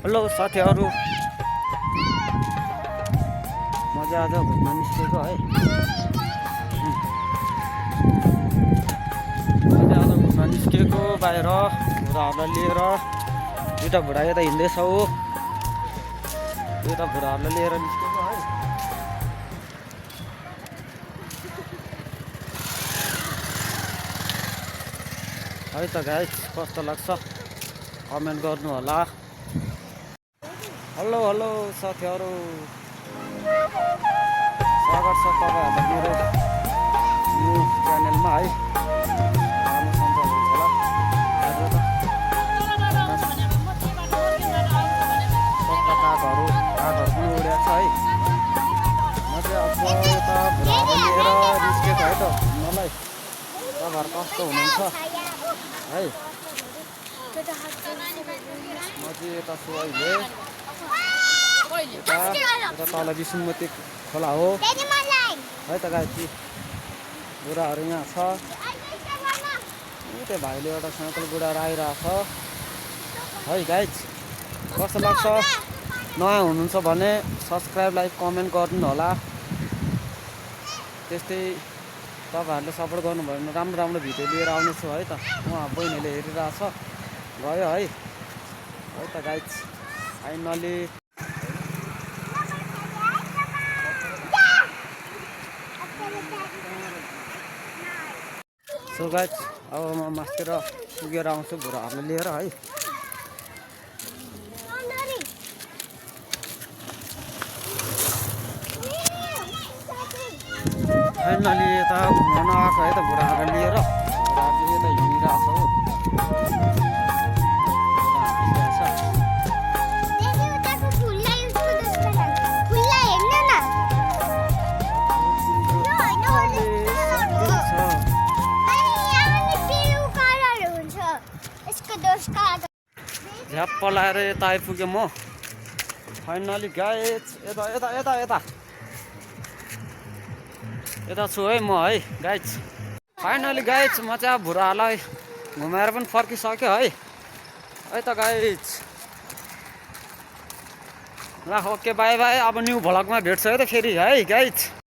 Hello साथीहरू, म चाहिँ आज घुम्न निस्केको है। म चाहिँ आज घुम्न निस्केको बाहिर बुढाहरूलाई लिएर। एउटा बुढा यता हिँड्दैछ हो, एउटा बुढाहरूलाई लिएर निस्केको है। है त गाइस, कस्तो लाग्छ कमेन्ट गर्नु होला। हेलो हेलो साथीहरू, स्वागत छ तपाईँहरूलाई मेरो न्यू च्यानलमा है। राम्रो सञ्चार हुन्छ होला हेर्नु त। कस्तो कागहरू पनि उडेको छ है। म चाहिँ अब यता बुढाहरूलाई लिएर निस्केको है त घुम्नलाई। तपाईँहरू कस्तो हुनुहुन्छ है। म चाहिँ यता छु अहिले। यता तल विष्णुमती खोला हो है त गाइस। बुढाहरू यहाँ छ। त्यो भाइले एउटा साइकल बुढाएर आइरहेछ है गाइस। कस्तो लाग्छ, नयाँ हुनुहुन्छ भने सब्सक्राइब लाइक कमेन्ट गर्नु होला। त्यस्तै तपाईँहरूले सपोर्ट गर्नुभयो भने राम्रो राम्रो भिडियो लिएर आउनेछु है त। उहाँ बहिनीले हेरिरहेछ गयो है त गाइस। फाइनली सो गाइस, अब म मास्तिर पुगेर आउँछु बुढाहरूलाई लिएर है। फाइनली यता घुम्न आएको है त बुढाहरूलाई लिएर। बुढाहरूले यता हिँडिरहेछ हो। झ्याप्प लाएर यता आइपुगेँ म फाइनली गाइस। यता यता यता यता यता छु है म है गाइस। फाइनली गाइस, म चाहिँ अब बुढाहरूलाई घुमाएर पनि फर्किसक्यो है त गाइस। ल ओके, बाई बाई। अब न्यू भ्लगमा भेट्छ है त फेरि है गाइस।